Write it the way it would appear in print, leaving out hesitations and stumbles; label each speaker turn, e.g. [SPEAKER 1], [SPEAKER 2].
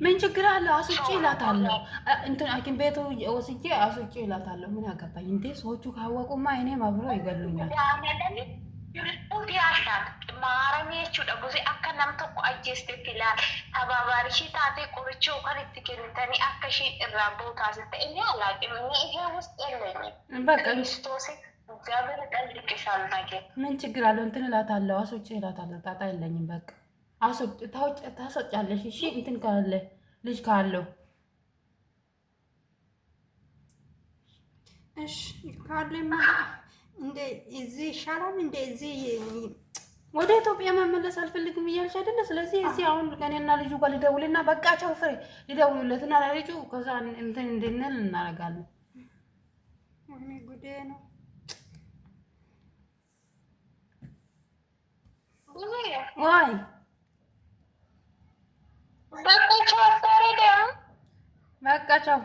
[SPEAKER 1] ምን ችግር አለው? አስውጪ እላታለሁ። እንትን ሐኪም ቤቱ ወስጄ አስውጪ እላታለሁ። ምን አገባኝ እንዴ? ሰዎቹ ካወቁማ እኔም አብሮ ይገሉኛል።
[SPEAKER 2] Maaramee jechuudha. Gosi akka nam tokko ajjeestetti ilaala. Tabaabari ishii taatee qoricha yookaan itti kennitanii akka ishiin irraa bahu taasiste inni alaaqe inni ihe ውስጥ የለኝም።
[SPEAKER 1] በቃ
[SPEAKER 2] ክርስቶስ እግዚአብሔር ይጠብቅሻል። ነገ
[SPEAKER 1] ምን ችግር አለው? እንትን እላታለሁ፣ አስወጪ እላታለሁ። ጣጣ የለኝም። በቃ ታስወጫለሽ። እሺ እንትን ካለ ልጅ ካለው
[SPEAKER 3] እሺ ካለማ እንደ እዚህ ይሻላል። እንደ እዚህ
[SPEAKER 1] ወደ ኢትዮጵያ መመለስ አልፈልግም እያልሽ አይደለ? ስለዚህ እዚህ አሁን ከእኔና ልጁ ጋር ልደውልና በቃ ቻው ፍሬ ልደውልለትና ለልጁ ከዛ እንትን እንድንል እናደርጋለን።
[SPEAKER 3] ወይኔ ጉዴ ነው።
[SPEAKER 1] ዋይ
[SPEAKER 2] በቃ ቻው።
[SPEAKER 1] በቃ ቻው።